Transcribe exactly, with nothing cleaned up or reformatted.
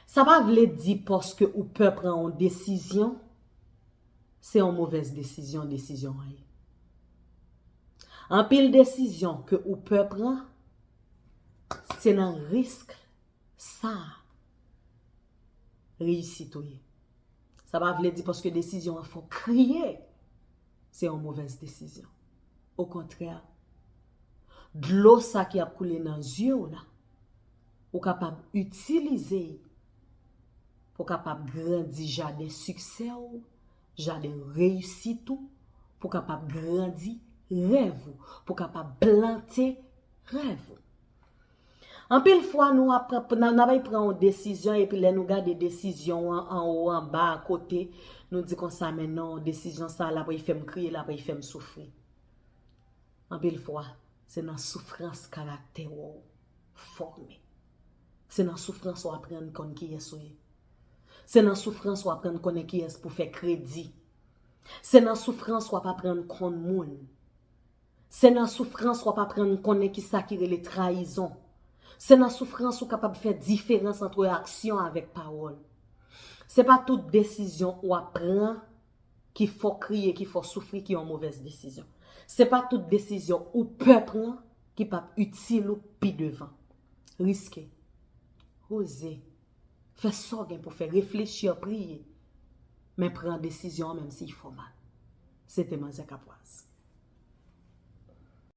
Sa pa vle di paske ou pè pran yon desizyon, se yon movèz desizyon, desizyon an ye. Anpil desizyon ke ou pè pran, se nan risk sa reyisit ou ye. Sa pa vle di paske desizyon an fè w kriye, se yon movèz desizyon. Okontrè, dlo sa ki ap koule nan zye w la, ou kapab itilize l pou kapab grandi jaden siksè w, jaden reyisit ou, pou kapab grandi rèv ou, pou kapab plante rèv ou. Anpil fwa nou ap pran, n ap pran yon desizyon epi lè nou gade desizyon an anwo, anba, akote, nou di konsa, men non, desizyon sa l ap fè m kriye, l ap fè m soufri. Anpil fwa, se nan soufrans karaktè w fòme. Se nan soufrans w aprann konn kiyès ou ye. Se nan soufrans w aprann konnen kiyès pou fè kredi. Se nan soufrans w ap aprann konn moun. Se nan soufrans w ap aprann konnen kisa ki rele trayizon. Se nan soufrans ou kapab fè diferans ant aksyon avèk pawòl. Se pa tout desizyon w ap pran ki fè w kriye, ki fè w soufri, ki yon movèz desizyon. Se pa tout desizyon ou pè pran ki p ap itil ou pi devan. Riske. Oze. Fè sa w gen pou fè. Reflechi, priye. Men pran desizyon an menm si l fè w mal. Se te Manzè Kapwaz.